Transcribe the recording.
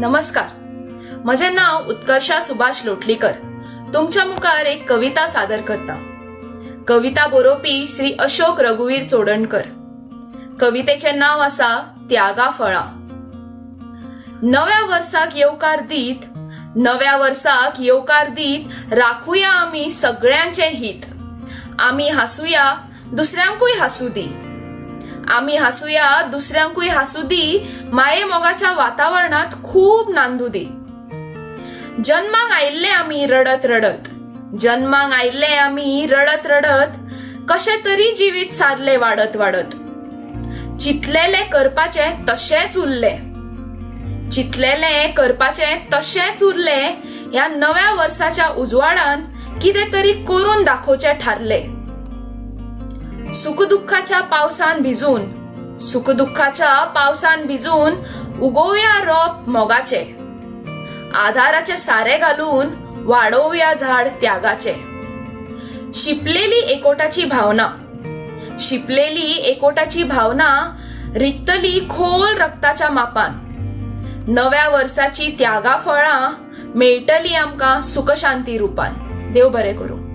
नमस्कार. म्हजें नांव उत्कर्षा सुभाष लोटलीकर. तुमच्या मुखार एक कविता सादर करता. कविता बरोवपी श्री अशोक रघुवीर चोडणकर. कवितेचें नांव आसा त्यागा फळां. नव्या वर्साक येवकार दीत, नव्या वर्साक येवकार दीत, राखुया आमी सगळ्यांचें हीत. आमी हांसुया, दुसऱ्यांकूय हांसूं दी. आमी हांसुया, दुसऱ्यांकूय हांसूं दी. माये मोगाच्या वातावरणांत खूब नांदू दी. जन्माक आयिल्ले आमी रडत रडत, जन्माक आयिल्ले आमी रडत रडत, कशें तरी जिवीत सारलें वाडत वाडत. चिंतलेलें करपाचें तशेंच उरलें, चिंतलेलें करपाचें तशेंच उरलें. ह्या नव्या वर्साच्या उजवाडान कितें तरी करून दाखोवचें थारलें. सुखदुख्खाच्या पावसान भिजून, सुखदुख्खाच्या पावसान भिजून, उगोवया रोप मोगाचें. आधाराचे सारें घालून वाडोवया झाड त्यागाचें. शिंपलेली एकोटाची भावना, शिंपलेली एकोटाची भावना रिगतली खोल रक्ताच्या मापान. नव्या वर्साची त्यागा फळां मेळटली आमकां सुखशांती रुपान. देव बरें करूं.